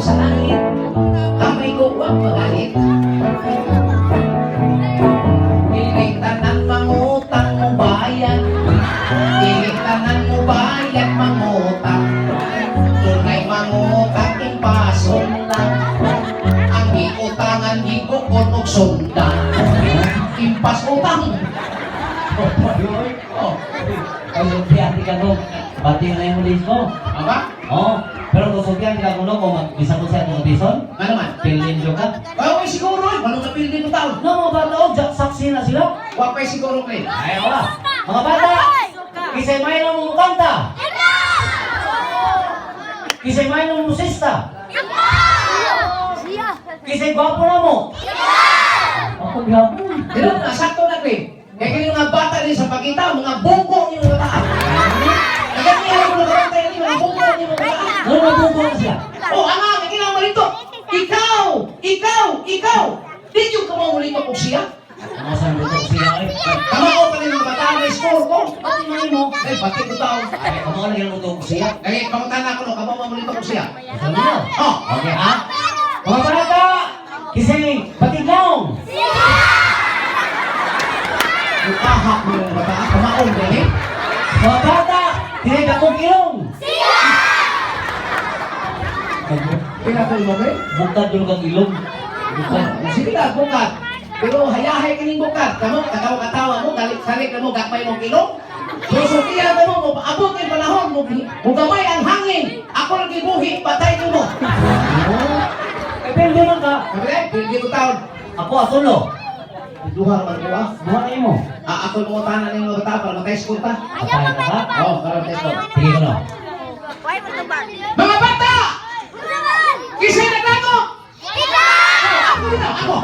sa langit. Kamay ko wag magalit. Dili tanan mangutang mo bayad. Dili tanan mo bayad mangutang. Dunay mangutang impason lang. Ang giutangan gibukon og sunda. Impas utang. Oh, Ay, sultihan ka ko. Bati na yung mo. Aba? Oo. Pero kung sultihan ka ko no, kung bisa ko siya kung tison, Ano man? pilin jo ka. Ay, siguro eh. Walang napildi mo taon. No, mga bata, oh, saksi na sila. Wa pa'y siguro kay. Ay, wala. Mga bata, kisay may na mong kanta. Kisay may na mong musista. Kisay gwapo na mo. Ako gwapo. Pero nasakto na kay. Kaya kini mga bata din sa pagita, mga bungko ni mga bata. Naganihan ko na karon tayo ni mga bungko ni mga bata. Ano mabungko na siya? Oh, ama, kay kini malito. Ikaw, ikaw, ikaw. Di yung kamamulito ko siya. Mga saan ko siya ay. Tama ko pa rin mga bata, may score ko. Pati mga mo. Ay, pati ko taon. Ay, kamo na yung ko siya. Kaya pangutana ko no, kamo mamulito ko siya. Sabi na. Oh, Okay, ha? Mga bata, kisay patiglaw. Yung ahak mo mga bata, kamaon din eh. Mga bata, kisay dakong ilong. Pinatol mo ba? Bukad yung kang ilong. Bukad. Sige na, bukat. Pero hayahay kining bukat. Kamo, katawa-katawa mo, galit-salit ka mo, gapay mong ilong. Susukiyan ka mo, abot yung panahon, mo, gamay ang hangin. Ako lagi buhi, patay ko mo. Eh, pwede man ka. Sabi na, hindi ko taon. Ako, asulo. Duha naman ko ah. Buha na mo. Ah, ako mo tanan ng mga bata para matay school ta. Patay ka ba? Oo, para matay school. Sige ko no. Mga bata! Kisay naglago! Ako din ako!